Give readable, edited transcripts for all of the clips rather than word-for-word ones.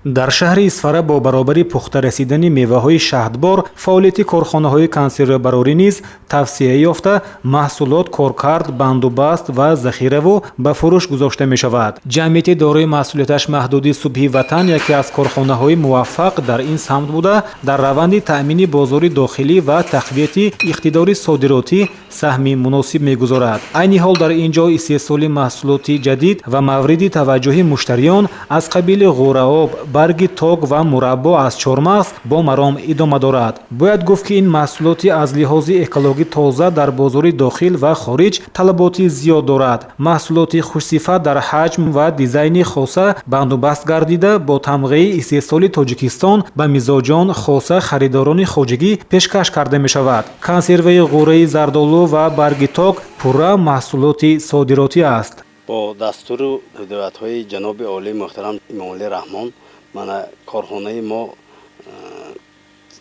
Дар шаҳри Исфара бо баробари пухта расидани меваҳои шаҳдбор, фаъолияти корхонаҳои консервабарорӣ низ тавсеа ёфта, маҳсулот коркард, бандубаст ва захираву ба фурӯш гузошта мешавад. Ҷамъияти дорои масъулияташ маҳдуди «Субҳи ватан» яке аз корхонаҳои муваффақ дар ин самт буда, дар раванди таъмини бозори дохилӣ ва тақвияти иқтидори содиротӣ саҳми муносиб мегузорад. Айни ҳол дар ин ҷо истеҳсоли маҳсулоти ҷадид ва мавриди таваҷҷӯҳи муштариён аз қабили ғӯраоб, барги ток ва мураббо аз чормағз бо маром идома дорад. Бояд гуфт, ки ин маҳсулоти аз лиҳози экологӣ тоза дар бозори дохил ва хориҷ талаботи зиёд дорад. Маҳсулоти хушсифат дар ҳаҷм ва дизайни хоса бандубаст гардида, бо тамғаи истеҳсоли Тоҷикистон ба мизоҷон, хоса харидорони хоҷагӣ, пешкаш карда мешавад. Консерваи ғӯраи зардолу ва барги ток пурра маҳсулоти содиротӣ аст. Бо дастуру ҳидоятҳои ҷаноби олии муҳтарам Эмомалӣ Раҳмон, мана, корхонаи мо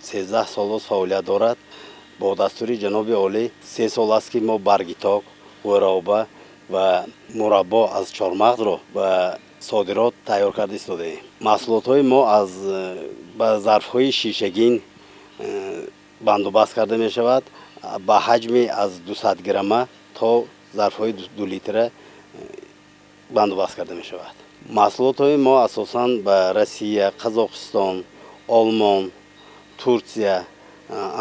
13 сол боз фаъолият дорад. Бо дастури ҷаноби олӣ 3 сол аст, ки мо барги ток, ғӯраоба ва мураббо аз чормағзро ба содирот тайёр карда истодаем. Маҳсулотҳои мо аз ба зарфҳои шишагин бандубаст карда мешавад, ба ҳаҷми аз 200 грамма то зарфҳои 2 литра бандубаст карда мешавад. Маҳсулотҳои мо асосан ба Россия, Қазоқистон, Олмон, Турсия,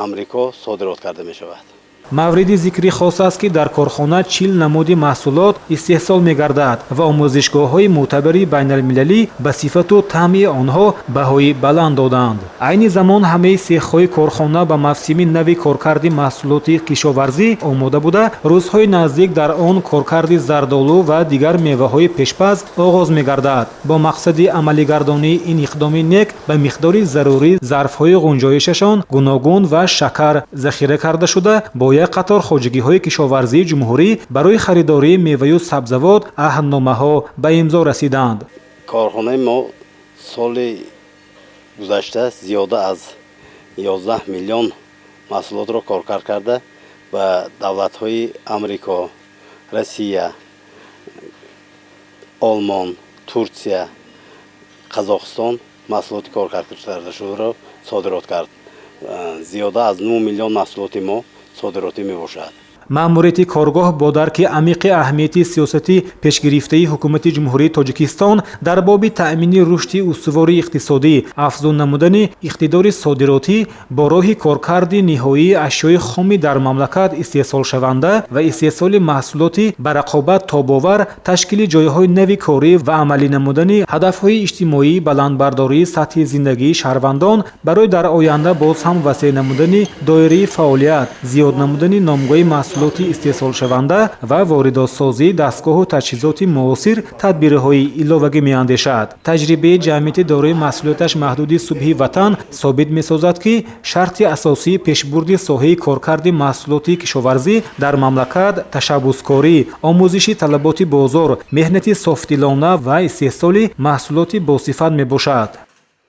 Амрико содирот карда мешавад. Мавриди зикри хос аст, ки дар корхона 40 намуди маҳсулот истеҳсол мегардад ва омӯзишгоҳҳои мӯътабари байналмилалӣ ба сифату таъми онҳо баҳои баланд доданд. Айни замон ҳамаи сехҳои корхона ба мавсими нави коркарди маҳсулоти кишоварзӣ омода буда, рӯзҳои наздик дар он коркарди зардолу ва дигар меваҳои пешпаз оғоз мегардад. Бо мақсади амалигардонии ин иқдоми нек ба миқдори зарурӣ зарфҳои ғунҷоишашон гуногун ва шакар захира карда шуда, бо як қатор хоҷагиҳои кишоварзии ҷумҳурӣ барои харидории меваю сабзавот аҳдномаҳо ба имзо расиданд. Корхонаи мо соли гузашта зиёда аз 11 миллион маҳсулотро коркард карда, ба давлатҳои Амрико, Россия, Олмон, Турсия, Қазоқистон маҳсулоти коркардашударо содирот кард. Зиёда аз 9 миллион маҳсулоти мо содиротӣ мебошад. Маъмурияти коргоҳ бо дарки амиқи аҳамияти сиёсати пешгирифтаи Ҳукумати Ҷумҳурии Тоҷикистон дар боби таъмини рушди устувори иқтисодӣ, афзун намудани иқтидори содиротӣ бо роҳи коркарди ниҳоии ашёи хоми дар мамлакат истеҳсолшаванда ва истеҳсоли маҳсулоти ба рақобат тобовар, ташкили ҷойҳои нави корӣ ва амалӣ намудани ҳадафҳои иҷтимоии баландбардории сатҳи зиндагии шаҳрвандон, барои дар оянда боз ҳам васеъ намудани доираи фаъолият, зиёд намудани номгӯи маҳсулоти истеҳсолшаванда ва воридотсозии дастгоҳу таҷҳизоти муосир тадбирҳои иловагӣ меандешад. Таҷрибаи ҷамъияти дорои масъулияташ маҳдуди «Субҳи ватан» собит месозад, ки шарти асосии пешбурди соҳаи коркарди маҳсулоти кишоварзӣ дар мамлакат ташаббускорӣ, омӯзиши талаботи бозор, меҳнати софдилона ва истеҳсоли маҳсулоти босифат мебошад.